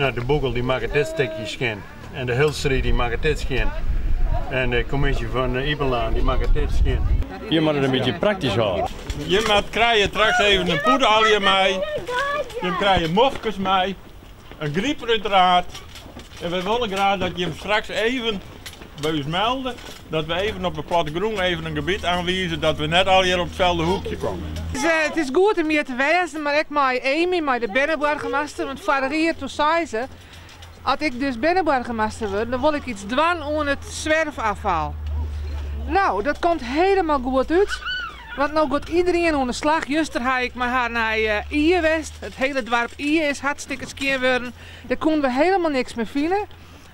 No, de Bûgel dy makket dit stikje skjin en de Hilsterrie dy makket dit skjin en de kommisje fan Iepenlaan dy makket dit skjin. Je moatte it in bytsje praktysk hâlde. Jim moat krije straks even in pûde mei. Jim krije mofkes mei. In griper uiteraard. En we wolle graach dat jim straks even by ús melde. Dat we even op de plattegrûn even in gebiet oanwize dat we net allegear op itselde hoekje komme. It is goed om hjir te wêzen, mar ek mei Amy, mei de berneboargemaster. Want foarich jier toen sei se, as ik dus berneboargemaster wurd, dan wol ik iets dwaan oan it zwerfafval. No, dat komt hielendal goed út. Want no giet iderien oan de slach. Juster ha ik mei har nei Ie west. It hiele doarp Ie is hartstikke skjin wurden. Dêr koene we hielendal niks mear fine.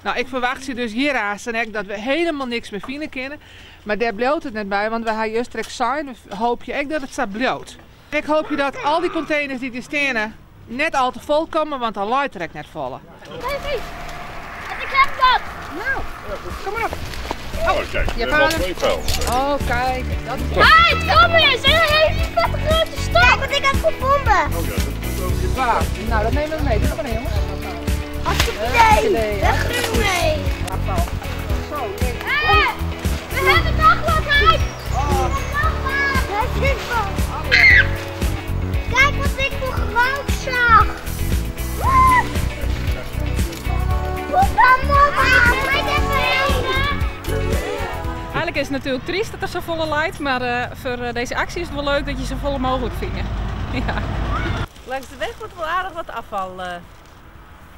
No, ik ferwachtsje dus hjir aanst ek dat we hielendal niks mear fine kinne. Mar dêr bliuwt it net by, want we ha juster ek sein, we hoopje ek dat it sa bliuwt. Ik hoopje dat al dy konteners dy't hjir steane net al te fol komme, want dan leit der ek net folle. Kijk eens, ik heb dat. No, kom mar op. Oh, kijk, Je vader. Oh, kijk. Dat is... Hey, kom eens, en een hele vette grote stok. Kijk wat ik heb gevonden. Waar? Nou, dat nemen we mee. Doe maar mee, jongens. Hartstikke idee. Weg ermee. Zo, nee. Hey, we hebben nog wat uit. Nog wat. Daar zit wat. Kijk wat ik voor groot zag. Papa, mama, mij even. Eigenlijk is het natuurlijk triest dat er zo volle leit, maar voor deze actie is het wel leuk dat je zo volle mogelijk vindt. Ja. Langs de weg wordt wel aardig wat afval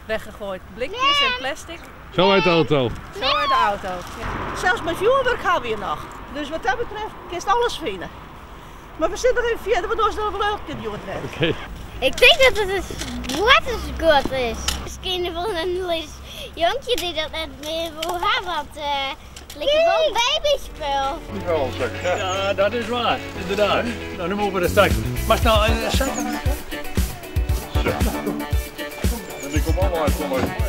weggegooid. Blikjes en plastic. Zo uit de auto. Zo uit de auto. Ja. Zelfs met vuurwerk gaan we hier nog. Dus wat dat betreft kun je alles vinden. Maar we zitten nog even verder, want dan is het nog wel leuk dit jaar. Oké. Ik denk dat het het watersgoed is. Misschien van een les jonkje die dat net meer wil hebben, want het lijkt wel babyspul. Ja, dat is waar, inderdaad. Nou, nu moeten we er straks. Maar snel, zakken. Zo. En die komt allemaal uit.